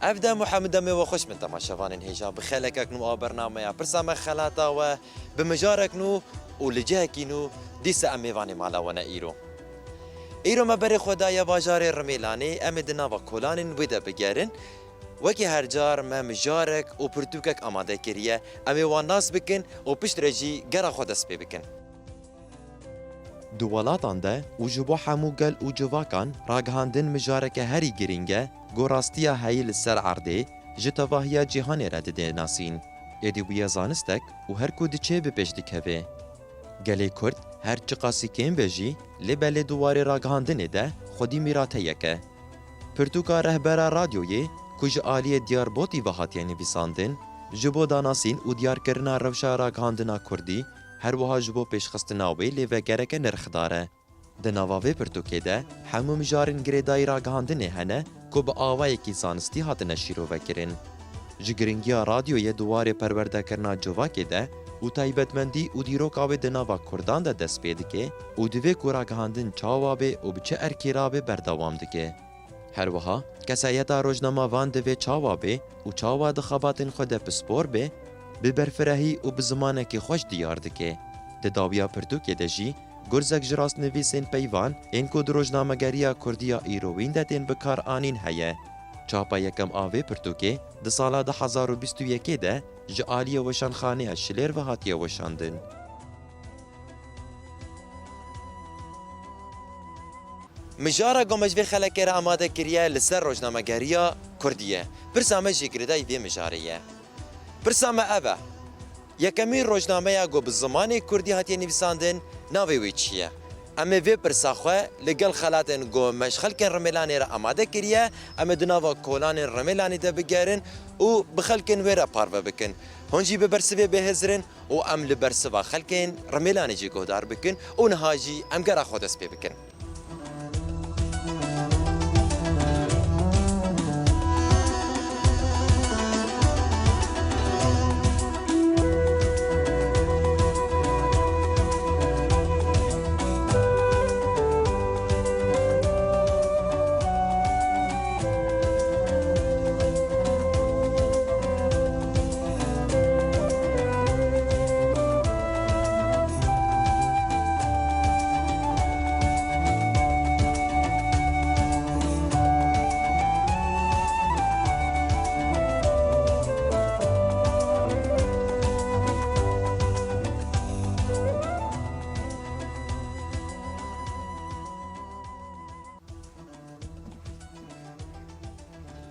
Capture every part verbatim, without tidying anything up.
Ev dem û hemû demê we xweş, min temaşevanên hêja. Bi xelekek nû a bernameya Pirsa Me Xelata we, bi mijarek nû û li cihekî nû dîsa em mêvanê mala we ne îro. Îro me berê xwe daye bajarê Rimêlanê, em ê di nava kolanên wê de bigerin. Wekî her car me mijarek û pirtûkek amade kiriye. Em ê wan nas bikin û piştre jî gera xwe dest pê bikin. Di welatan de û ji bo hemû gel û civakan ragihandin mijareke herî girîng e, ku rastiya heyî li ser erdê ji tevahiya cîhanê re dide nasîn. Êdî bûye zanistek û her ku diçe bi pêş dikeve. Gelê Kurd her çiqasî kêm be jî, lê belê di warê ragihandinê de xwedî mîrateyek e. Pirtûka rehbera radyoyê ku ji aliyê Diyarbotî ve hatiye nivîsandin, ji bo danasîn û diyarkirina rewşa ragihandina kurdî, her wiha ji bo pêşxistina wê lêvegereke nirxdar e. Di nava vê pirtûkê de hemû mijarên girêdayî ragihandinê hene ku bi awayekî zanistî hatine şîrovekirin. Ji giringiya radyoyê di warê perwerdekirina civakê de û taybetmendî û dîroka wê di nava kurdan de dest pê dike û divê ku ragihandin çawa be û bi çi erkê re be berdewam dike. Her wiha, kesayeta rojnamevan divê çawa be û çawa di xebatên xwe de pispor be, bi berfirehî û bi zimanekî xweş diyar dike. Di dawiya pirtûkê de jî, gurzek ji rastnivîsên peyvan ên ku di rojnamegeriya kurdî ya îrowîn de tên bikaranîn heye. Çapa yekem a vê pirtûkê di sala du hezar û bîst û yekê de ji aliyê Weşanxaneya Şilêr ve hatiye weşandin. Mijara ku me ji vê xelekê re amade kiriye li ser rojnamegeriya kurdî ye. Pirsa me jî girêdayî vê mijarê ye. Pirsa me ev e. Yekemîn rojnameya ku bi zimanê kurdî hatiye nivîsandin, navê wê çi ye? Em ê vê pirsa xwe li gel xelatên ku me ji xelkên Rimêlanê re amade kiriye, em ê di nava kolanên Rimêlanê de bigerin û bi xelkên wê re parve bikin. Hûn jî bi bersivê bihêzirin û em li bersiva xelkên Rimêlanê jî guhdar bikin û niha jî em gera xwe dest pê bikin.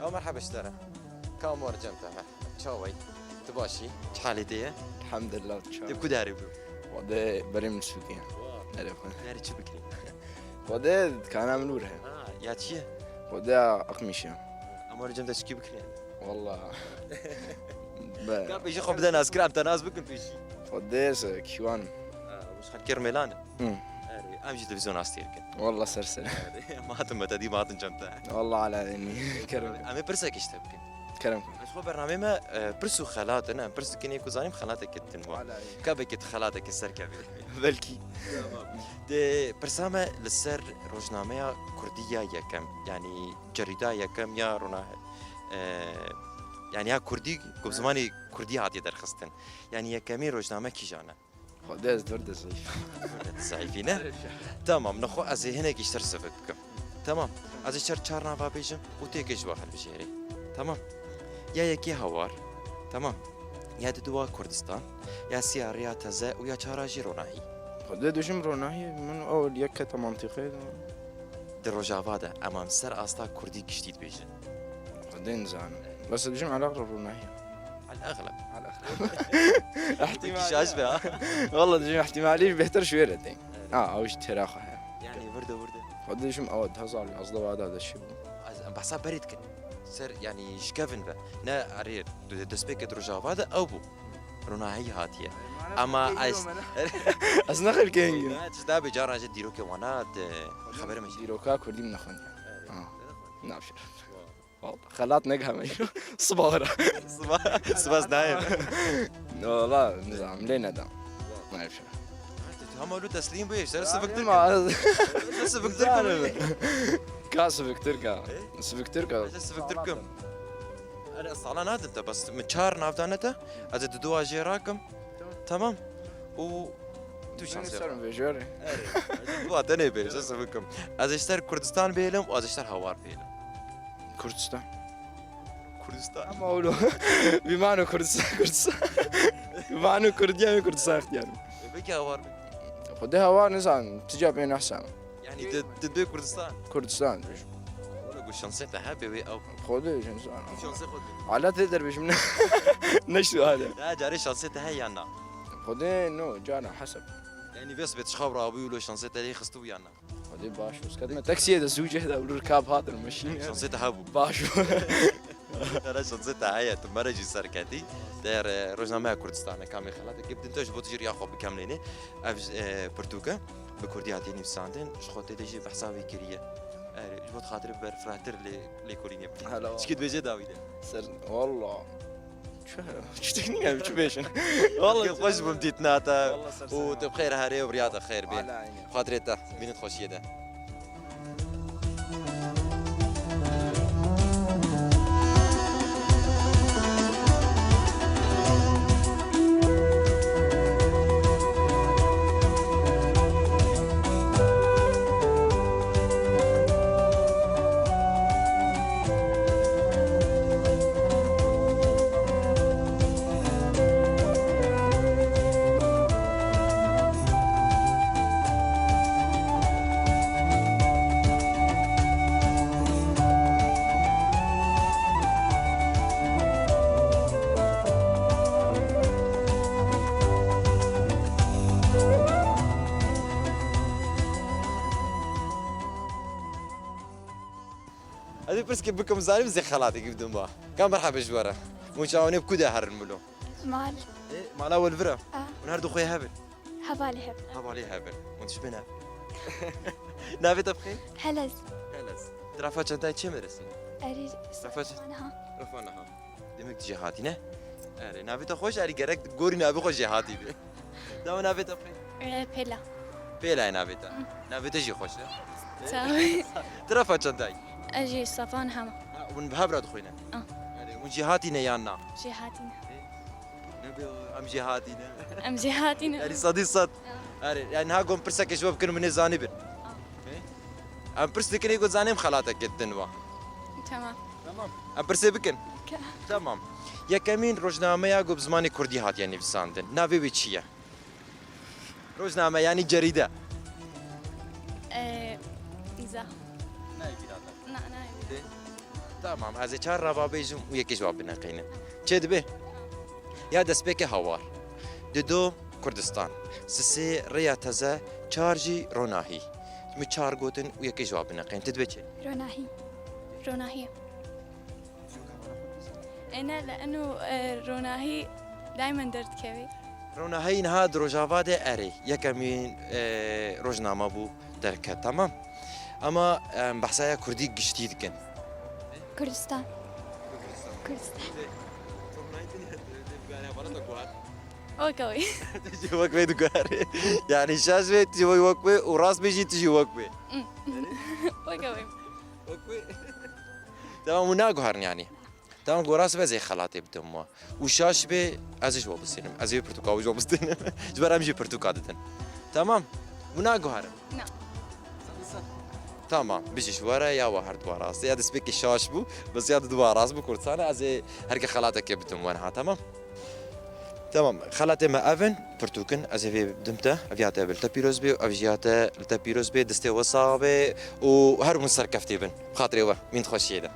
Ya merhaba ji te re. Ka Omar cem te, merhaba. Çawa yî? Tu baş î? Çi halê te ye? Elhamdulillah, çawa. Tu ku derê bû? Xwedê berê min sûkî. Wow. Erê xwe. Nerê çi bikirî? Xwedê dikana min ûr he. Ha, ya çi ye? Xwedê aqmîş e. Omar cem te çikî bikirî? Wallah. Be. Ka pêşî xwe bide naskir, em te nas bikin pêşî. Xwedê se kîwan. Ha, wis xelkê Rmêlan e. Hı. Erê, em jî televîzyon astê dikin. Wallah ser ser. Erê, em hatin me te dî, me hatin cem te. Wallah ala deni. Kerem. Em ê pirsekê ji te bikin. Kerem. Ez xwe bernameyê me, e, pirs û xelat in. Em pirs dikin, yê ku zanîm xelatekê din wa. Ala. Ka belkî tu xelatekê ser kevê. Belkî. Tamam. De pirsa me li ser rojnameya kurdî ya yekem, yanî cerîda yekem ya rona-, e, yanî ya kurdî, ku bi zimanê kurdî hatiye derxistin. Yanî yekemîn rojname kîjan e? Xwedê ez dor de zayîf. Zayîfî ne? Tamam, nexwe ez ê hinekî ji te re sivik bikim. Tamam. Ez ê ji te re çar nava bêjim û tu yekê ji we hilbijêrî. Tamam. Ya yekê Hawar. Tamam. Ya diduwa Kurdistan. Ya siya Riya Teze û ya çara jî Ronahî. Xwedê dijim Ronahî, min ew yek kete mantîqê. Di Rojava de, em an ser asta kurdî giştî dibêjin. Xwedê nizanim. Bes dijim eleqre Ronahî. Eleqre. Eleqre. Ehtimal. Şaş be ha. Wallah dijim ihtimalî bêhtir ji wê re tê. Evet. Ha, ew ji têra xwe heye. Yani virde virde. Xwedê dijim ew di hezar yazdeh wada de çi bû. Ez, em behsa berê dikin. Ser, yani ji kevin ve. Ne, erê, destpêkê di Rojava de ew bû. Ronahî hatiye. Ama ez, ez ne xelkê hingî. Ne, tu dabê caran ji dîrokê wana, tu xeberê me jî. Dîroka kurdî min nexwendiye. Evet. Ha. Navşer. Xelat negiheme. Siba wera. Siba, siba ez nayêm. Wala, nizam, lê neda. Navşer. Hema lu teslîm bûye, ser siviktir kim. Ser siviktir kim. Ka siviktir ka. E? Siviktir ka. Ser siviktir kim. Erê, sala nadim te, bes min çar nav dane te, ez ê di dua jê rakim. Tamam. Û tu şansê xwe. Serim vê jare. Erê, ez ê dua te nêbêjim, ez bikim. Ez ê ji te Kurdistan bêlim û ez ê ji te Hawar bêlim. Kurdistan. Kurdistan. Ama oğlum, bir mano Kurdistan, Kurdistan. Bir mano Kurdiye mi Kurdistan ihtiyarım. E, peki Hawar mı? Xwedê Hawar nizanim, tu cevap bê nehsana. Yani de, de, de Kurdistan. Kurdistan. Ola ku şansê te hebe wê ew. Xwedê şansê. Şansê xwe. Ala tê derbêjim ne. Ne şu hale. Ya carê şansê te heye ya na. Xwedê no, cana hesab. Yani vês bê tişxab rabû lo şansê te lê xistibû ya na. Xwedê baş o. Skatme taksiyê de zû ceh de rikab hatin meşîn. Şansê te hebû. Baş o. Te re şansê te heye, tu me re jî serketî. Te re rojnameya Kurdistanê, kamê xelatê kê bidin te ji bo tu jî riya xwe bikemlênê. Ev, e, pirtûke bi kurdî hatiye nivîsandin, ji xwe tê de jî behsa wê kiriye. Erê, ji bo xatirê berfirehtir lê, lêkolînê bikî. Hello. Çikê dibêje dawî de. Ser, wallah. Çi, çi teknîk em çi bêjin? Wallah. Xweş bûm dîtina te. Wallah ser û serê te bi xêr herê û bi riya te xêr bê. Ala eyne. Xatirê te, bînit xweşiyê de. Ez ê pirskê bikim, zanim zê xelatekî bidim ba. Ka merhebe ji we re. Hûn çawanê bi ku de herin milo? Mal. Ê, mala we li vir e? A. Hûn her du xwe hebin? Hevalê hebin. Hevalê hebin. Hûn tişbê ne? Navê te bi xêr? Helez. Helez. Trafa çentayê çê meresî? Erê, trafa çent-, niha. Trafa niha. Demek tu jê hatî ne? Erê, navê te xweş, erê gerek gorî navê xwe jê hatî bê. Dama navê te bixê? Ee, Pêla. Pêla ye navê te. Hı. Navê te jî xweş e. Sağ ol. Tu refa çendayî? Ez jî Safa niha me. Ha, hûn bi hev re dixwîne? Ah. Erê, hûn jêhatî ne yan na? Jêhatî ne. Nebe em jêhatî ne. Em jêhatî ne. Erê, sedî sed. Ah. Erê, yani niha got pirsekê ji we bikin, min ê zanîbin. Ah. Ê? Em pirs dikin, ê ku zanêm xelatekê didin we. Tamam. Tamam. Em pirsê bikin. Ke- Tamam. Yekemîn rojnameya ku bi zimanê kurdî hatiye nivîsandin. Navê wê çi ye? Rojname, yani cerîde. Ee, îmza. Nayê bîra te. Na, nayê bîra. Tamam, ez ê çar rava bêjim û yekê ji wan bineqînin. Çê dibe? Ya destpêkê Hawar. Dido Kurdistan. Sisê rêya teze, çar jî ronahî. Min çar gotin û yekê ji wan bineqîn. Tu dibê çi? Ronahî. Ronahî. E, ne, li eno, e, ronahî daimen derdikeve. Ronahî niha di Rojava de erê. Yekemîn, e, rojname bû derket, tamam. Ama em behsa ya kurdî giştî dikin. Kurdistan. Kurdistan. Weke wê. Tu jî wek wê diguherî. Yani şaş wê, tu jî wek wê û rast bêjî, tu jî wek wê. Weke wê. Wek wê. Tamam, hûn naguherin yani. Tamam, ku rast be ez ê xelatê bidim we. Û şaş bê, ez ê ji we bistênim. Ez ê vê pirtûka ji we bistênim. Ji ber em jî pirtûka didin. Tamam? Hûn naguherin? Na. Tamam, bijî ji we re ya we her duwa rast. Ya destpêkê şaş bû, bes ya di duwa rast bû, Kurdistan e. Ez ê herke xelatekê bidim we niha, tamam? Tamam, xelatê me ev in, pirtûk in, ez ê vê bidim te, ev ya te bi li te pîroz bê û ev jî ya te li te pîroz bê, destê we sax bê û her hûn serkeftî bin. Bi xatirê we, mîn xweşiyê de.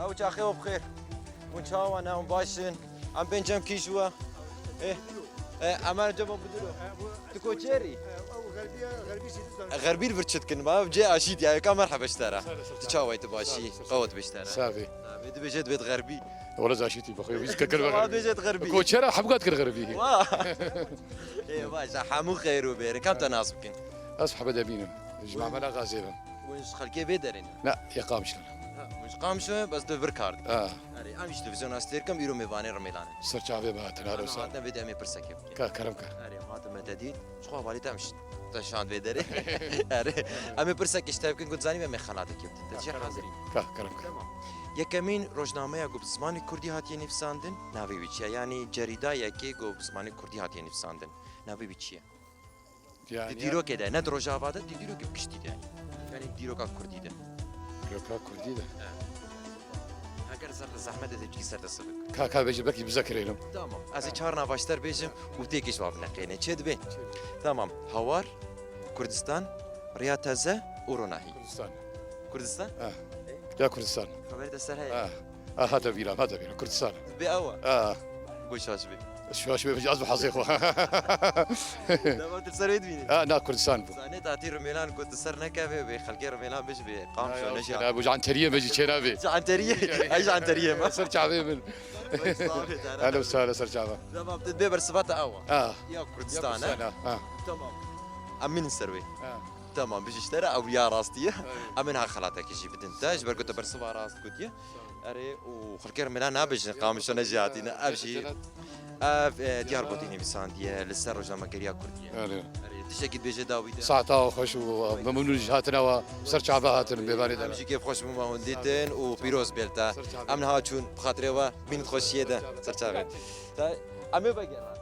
Ew çaxê we bi xêr. Hûn çawa ne? Hûn baş in? Em bên cem kî ji we? Ê? E, Emer Cemo Buduro. Tu koçerî? Xerbî li vir çi dikin? Ma cê aşî diye. Ka merheba ji te re. Tu çawa yî, tu başî? Qewet bê ji te re. Savê. Savê. Dibêje dibêt xerbî. Wala zaşîtî bixwe. Wî kir kir Wala xerbî. Dibêje xerbî. Koçera hemû kat kir xerbî. Wa. Ê, baş, hemû xeyr û bêr. Kam te nas bikin? Ez Hemid Emîn im. Ji Mamela Gazê bim. Hûn ji xelkê vê derê ne? Ne, ya Qamişlo ne. Ha, hûn ji Qamişlo ne, bes tu vir kar dikin. Ha. Erê, em ji televîzyona Stêrk im, îro mêvanê Rimêlan in. Ser çavê me hatin, alo ser. Em hatine vê de em ê pirsekê bikin. Ka, kerem ke. Erê, em hatime te dît. Ji xwe hevalî te em ji te şand vê derê. Erê, em ê pirsekê ji te bikin, ku dizanî em ê xelatekê bidin. Te jê hazirî? Ka, kerem ke. Tamam. Yekemîn rojnameya ku bi zimanê kurdî hatiye nivîsandin, navê wî çi ye? Yanî cerîda yekê ku bi zimanê kurdî hatiye nivîsandin, navê wî çi ye? Di dîrokê de, ne di Rojava de, di dîrokê giştî de. Yanî dîroka kurdî de. Dîroka kurdî de. Eger zer li zehmet de tê bikî ser dest bik. Ka, ka bêje belkî bize kirênim. Tamam. Ez ê çar nava ji te re bêjim û têkê ji wan bineqêne. Çê dibê? Çê dibê. Tamam. Hawar, Kurdistan, Riya Teze û Ronahî. Kurdistan. Kurdistan? Ha. Ya Kurdistan. Xeberê te ser heye? Ha. Ha, hate bîra, hate bîra. Kurdistan. Dibê ew e? Ha. Ku şaş bê. Şaş bê, ez bi hezê xwe. Dema tu ser wê dibînî? Ha, na Kurdistan bû. Zanê tatî Rimêlan ku tu ser nekeve, wê xelkê Rimêlan bijî bê. Qam Ya, şo ya, neşa. Çênabû, ji Anteriyê me jî çênabê. Ji Anteriyê? Ez ji Anteriyê me. Ser çavê min. Wek sabê te. Hello, sahile ser çava. Dema tu dibê bersiva te ew e? Ha. Ya Kurdistan e? Ya Kurdistan, ha, ha. Tamam. Em mînin ser wê. Ha. Tamam, bijî ji te re, ew ya rastî ye. Evet. Em ê niha xelatekê jî bidin te, ji ber ku te bersiva rast gotiye. Erê, û xelkê Rimêlan nabêjin, Qamişlo ne jî hatîne. Ev jî, ev, e, Diyarbekirê nivîsandiye, li ser rojnamegeriya kurdî ye. Erê. Erê, tiştekî dibêje dawî de. Saeta we xweş û memnûn ji hatina we, ser çava hatin, mêvanê de. Em jî kêfxweş bûn me hûn dîtin û pîroz bê li te. Ser çavê. Em niha çûn, bi xatirê we, bînin xweşiyê de, ser çavê. Te, em ê vegerin.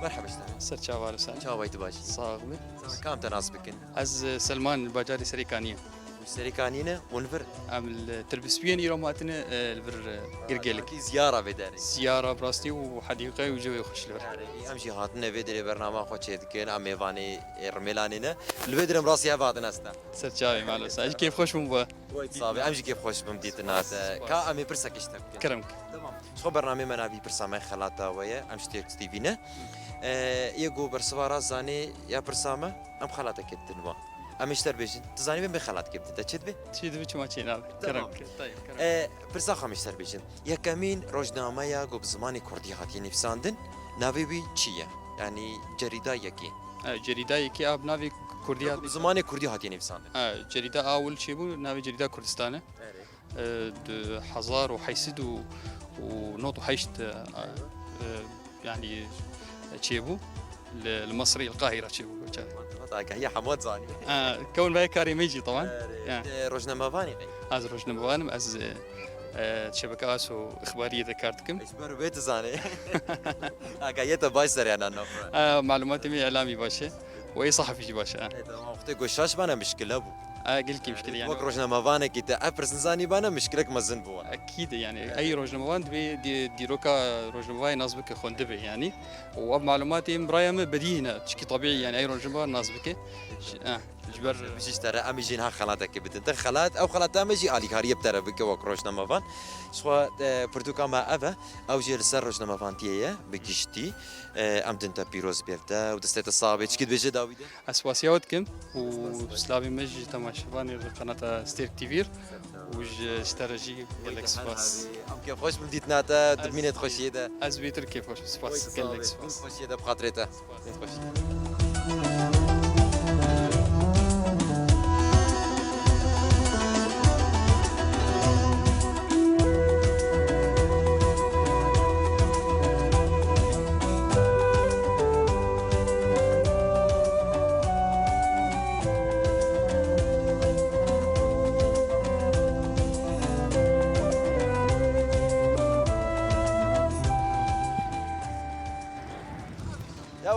Merhaba ji te re. Ser çava li ser. Çawa yî, tu baş î? Sax bî. Sana kam te nas bikin? Ez, e, Selman, bajarê Serêkaniyê. Serêkaniyê ne, hûn li vir? Em li Tirbisbiyên îro hatine, e, li vir, e, girgelek. Hatî ziyara vê derê. Ziyara bi rastî û hedîqe û cihê xweş li vir. Erê, em jî hatine vê derê bernama xwe çêdikin, em mêvanê, e, Rimêlanê ne. Li vê derê em rastî hev hatine esta. Ser çavê mala wisa. Ez jî kêfxweş bûm bi we. Wek sabê, em jî kêfxweş bûm dîtina te. Spas. Ka em ê pirsekê ji te bikin? Kerem ke. Tamam. Ji xwe bernameyê me navî Pirsa Me Xelata We ye. Em ji Stêrk T V ne. E, yê ku bersiva rast zanê ya pirsa me, em xelatekê didin wan. Em ê ji te re bêjin. Tu zanî bê em ê xelatekê bidin te. Çi dibê? Çi dibê, çima çê nabe? Tamam. Kerem ke. Tayê, kerem. E, pirsa xwe em ê ji te re bêjin. Yekemîn rojnameya ku bi zimanê kurdî hatiye nivîsandin, navê wî çi ye? Yanî cerîda yekê. E, cerîda yekê a bi navê kurdî Ku bi hatiye zimanê kurdî hatiye nivîsandin. E, cerîda awil çêbû, navê cerîda Kurdistan e. Erê. E, du hezar û heyt sed û nod û heşt, e, e, yanî çêbû. Li, li Misrê, li Qahîra çêbû. Agahiya hema zanî. E, kewin vay karê me jî, tewan. Erê, Ya. Te rojnamevanî qey? Ez rojnamevan im, ez, e, e, şebeke Aso Îxbariyê de kar dikim. Ji ber wê tu zanî. Agahiya te baş ser yana nafra. E, malumatê me îlamî baş e. Wê sehefî jî baş e. E, tamam, wextê ku şaş bana mişkile bû. E, gelkî mişkile yani. Wek rojnamevanekî te ev pirs nizanî bana mişkilek mezin bû. Ekîd e yani. Ey rojnamevan divê di-, dîroka rojnamevanê nas bike xwendibê yani. Û ev malumatê em raya me bedîhî ne. Çikî tebîî yani ey rojnamevan nas bike. Ji, e, ji ber Bijî ji te re, em ê jî niha xelatekê bidin te. Xelat, ew xelata me jî alîkariyê bi te re bike wek rojnamevan. Ji xwe, e, pirtûka me ev e. Ew jî li ser rojnamevantiyê ye, bi giştî. E, em din te pîroz bê te û destê te sax bê. Çikî dibêje dawî de? Ez spasiya we dikim û silavê me ji temaşevanê li qenata Stêrk T V û ji, ji te re jî gelek spas. Em kêfxweş bin dîtina te, di mînê xweşiyê de. Ez bêtir kêfxweş bim. Spas, gelek spas. Xweşiyê de bi xatirê te. Spas. Xweşiyê.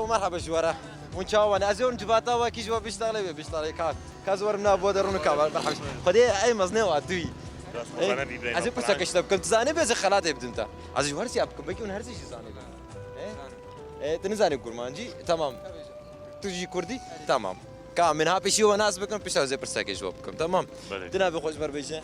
Merhaba ji we re. Hûn çawa ne? Ez ê hûn civata we kî ji we biştaxlê bê, biştaxlê ka. Ka ez werim na bo de rûn ka, merhaba. Xwedê ey meznê wa tu yî. Rast, Ey, xwe ne bî birayê ez ê me, pirseke Kur'an. Ji te bikim. Tu zanî bê ez ê xelatê bidim te. Ez ê ji we re siya bikim, belkî hûn her sê jî zanî bin. Ê? Ê, tu nizanî kurmancî? Tamam. Tu jî kurdî? Tamam. Ka min ha pêşî we nas bikin, pişta ez ê pirsekê ji we bikim, tamam? Belê. Tu navê xwe ji me re bêje.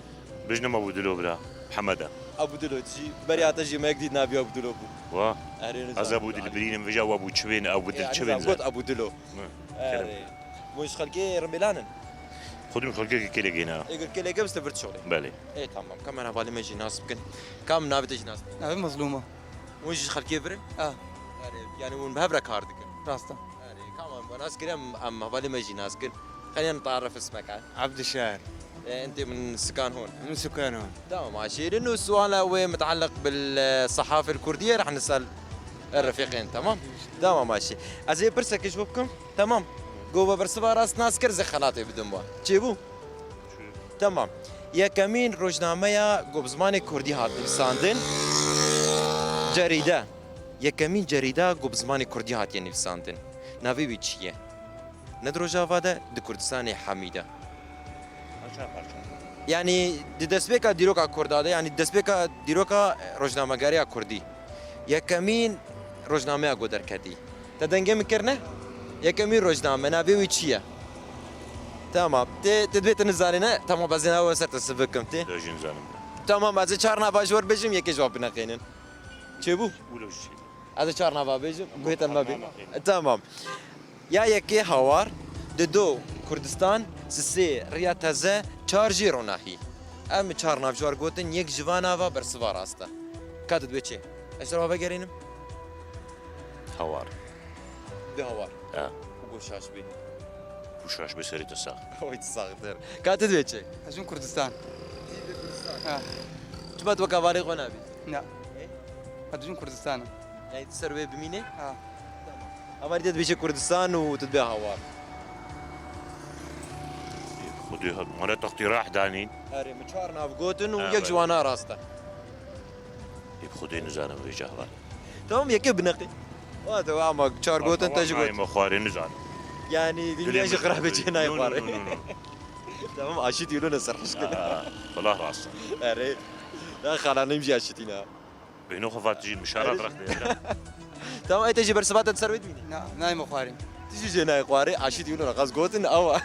Bijnim Abu Dilo bira. Hemed e. Abu Dilo, tu jî beriya te jî me yek dît navê Abu Dilo bû. Wa. Erê, Ez nizam. Abu Dil birînim vêja we bû çivên, Abu Dil Ya, çivên nizam, ze. Got Abu Dilo. Hı. Erê. Kerem. Hûn ji xelkê Rimêlan in? Xwedî min xelkê Kêlekê ne. Ê, got Kêlekê biste vir çolê. Belê. Ê, tamam. Ka me hevalê me jî nas bikin. Kam navê te jî nas bikin? Navê Mezlûm e. Hûn jî ji xelkê vir in? A. Erê, yani hûn bi hev re kar dikin? Rast e. Erê, kam em nas kirin, em, em hevalê me jî nas kin. Xeliyan tarif ismeka. Abdişar. E, ente min sikan hon. Min sikan hon. Tamam, aşîrin û suala wê mutallaq bil, e, sahafil kurdiye rah nisal, e, refiqên, tamam? Tamam, aşî. Ez ê pirsek ji bo bikim. Tamam. Go ve bersiva rast nas kir, zê xelatê bidim wa. Çê bû? Tamam. Yekemîn rojnameya ku bi zimanê kurdî hat nivîsandin. Cerîde. Yekemîn cerîda ku bi zimanê kurdî hatiye nivîsandin. Navê wî çi ye? Ne di Rojava de, di Kurdistanê hemî de. Parça parça. Yanî di destpêka dîroka kurda de, yanî di destpêka dîroka rojnamegeriya kurdî. Yekemîn rojnameya ku derketî. Te dengê min kirine? Yekemîn rojname, navê wî çi ye? Tamam. Tê, tê dibê tu nizanî ne? Tamam, ez ê navê ser te siv bikim tê. Ez jî nizanim. Tamam, ez ê çar nava ji we re bêjim, yekê ji wan bineqînin. Çêbû? Wilo jî çêbû. Ez ê çar nava bêjim, guhê te me bê. Tamam. Ya yekê hawar, dido Kurdistan, sisê riya teze, çar jî ronahî. Em çar nav ji we re gotin, yek ji van nava bersiva rast e. Ka tu dibê çi? Ez ji te re vegerînim? Hawar. Dibê hawar. Ha. Û go şaş bê. Û şaş bê serê te sax. Oy, tu saxtir. Ka tu dibê çi? Ez jî Kurdistan. Ha. Çima tu weka valê xwe nabî? Na. E? Ez jî Kurdistan im. Yani tu ser wê bimînê? Ha. Ama dê dibêje Kurdistan û tu dibê hawar. Xwedê hat, mane textî rah danîn. Erê, min çar nav gotin û Ha, yek ji belê. wana rast e. Ê, bi Xwedê nizanim vê cahvan. Tamam, yekê bineqî. Wa te ama çar gotin te jî got. Nayê me xwarê nizanim. Yani, Dilê dinya jî min xirabê çê nayê no, no, xwarê. no, no, no. Tamam, aşit yoluna serhoş kir. Ha, wala rast e. Erê. Ya xalanım jî aşitî na. Bêhno xwe vat jî mişara Erê. dirextê. Tamam, ê te jî bersiva te di ser wê dimîne. Na, nayê me xwarê. Tu jî jê nayê xwarê, aşit yoluna xas gotin awa.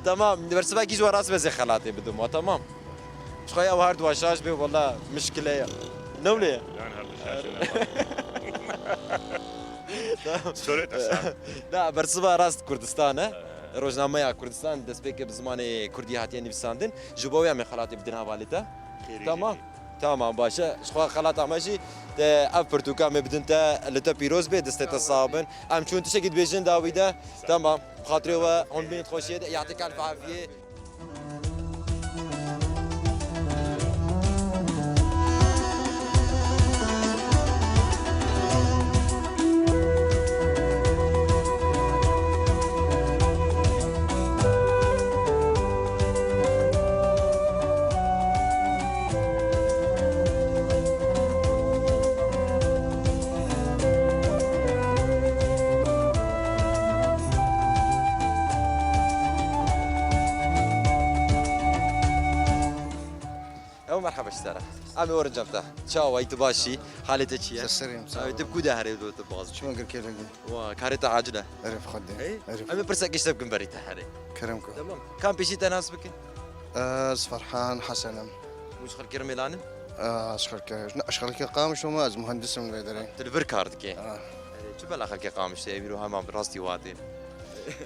Tamam, bersiva kî ji we rast be zê xelatê bidim wa, tamam. Ji xwe ya her dua şaş be, wala mişkile ya. Ne wile ye? Yan her dua şaş ne. Tamam. Sorê te sar. Na, bersiva rast Kurdistan e. He. Rojnameya Kurdistan destpêkê bi zimanê Kurdî hatiye nivîsandin. Ji bo wê em ê xelatê bidin hevalê te. Xêrê Tamam. jî. Tamam, baş e. Ji xwe xelata me jî te ev pirtûka me bidin te, li te pîroz bê, destê te sax bin. Em çûn tiştekî dibêjin dawî de. Tamam. Xatirê we, hûn bînin xweşiyê de, yatîk elf afiyê. Ew merheba ji te re. Em ê werin cem te. Çawa yî, tu baş î? Halê te çi ye? Ser serê min, sağ ol. Ew, tu bi ku de herê, tu baz. Çima girkê vegî? Wa, karê te acil e. Erê bi Xwedê. Hey? Erê bi Em ê Xwedê. pirsekê ji te bikin berî te herê. Kerem ku. Tamam. Kam pêşî te nas bikin? Ez Ferhan Hesen im. Hûn ji xelkê Rimêlan in? Ez xelkê, ne, ez xelkê Qamişlo me, ez muhendisim li vê derê. Tu li vir kar dikê? Ah. Erê, çi bela xelkê Qamişlo ye, îro hema bi rastî watê?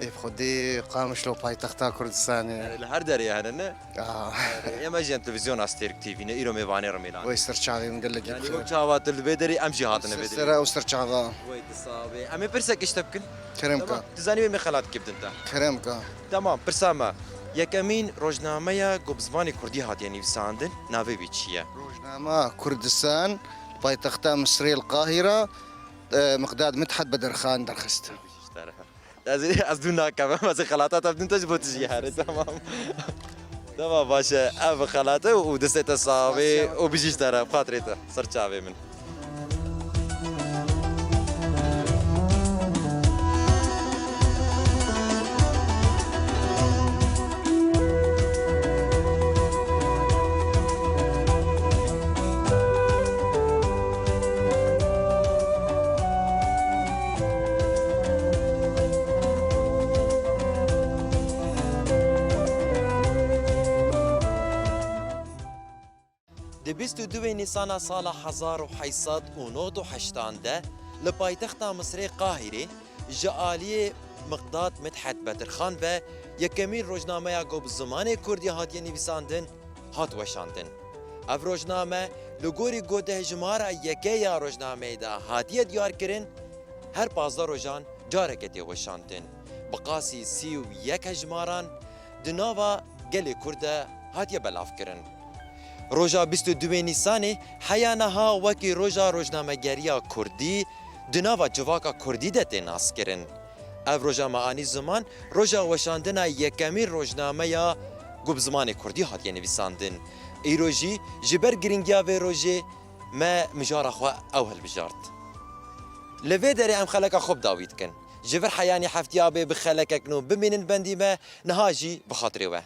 Ê bi Xwedê Qamişlo paytexta Kurdistanê. Erê, li her derê hene, ne? Ah. Erê, ême jî em televîzyona Stêrk T V ne, îro mêvanê Rimêlan. Wey ser çavê min gelekî Yani bixêr. o çawa tu li vê derê, em jî hatine vê derê. Sera û ser çava. Wey tu sax bê. Em ê pirsekê ji te bikin. Kerem Tamam. ka. Tu zanî wê me xelat kê bidin te. Kerem ka. Tamam, pirsa me. Yekemîn rojnameya ku bi zimanê kurdî hatiye nivîsandin, navê wî çi ye? Rojnama Kurdistan, paytexta Misrê li Qahîra, e, Miqdad Midhat Bedirxan derxist. Ez, ez dû nakem, ez ê xelata te bidin te ji bo tu jî herê, tamam. Tamam, baş e. Ev xelat e û destê te sax bê û bijî ji te re, bi xatirê te, ser çavê min. Di bîst û duwê Nîsana sala hezar û heyt sed û nod û heştan de li paytexta Misirê Qahîrê ji aliyê Miqdad Midhet Bedirxan ve yekemîn rojnameya ku bi zimanê kurdî hatiye nivîsandin, hat weşandin. Ev rojname li gorî ku di hejmara yekê ya rojnameyê de hatiye diyarkirin, her pazdeh rojan careke tê weşandin. Bi qasî sî û yek hejmaran di nava gelê Kurd de hatiye belavkirin. Roja bîst û duwê Nîsanê heya niha wekî roja rojnamegeriya Kurdî di nava civaka Kurdî de tê naskirin. Ev roja me anî ziman, roja weşandina yekemîn rojnameya ku bi zimanê Kurdî hatiye nivîsandin. Îro jî ji ber girîngiya vê rojê me mijara xwe ew hilbijart. Li vê derê em xeleka xwe bi dawî dikin. Ji vir heyanî heftiya bê bi xelekek nû bimînin bendî me, niha jî bi xatirê we.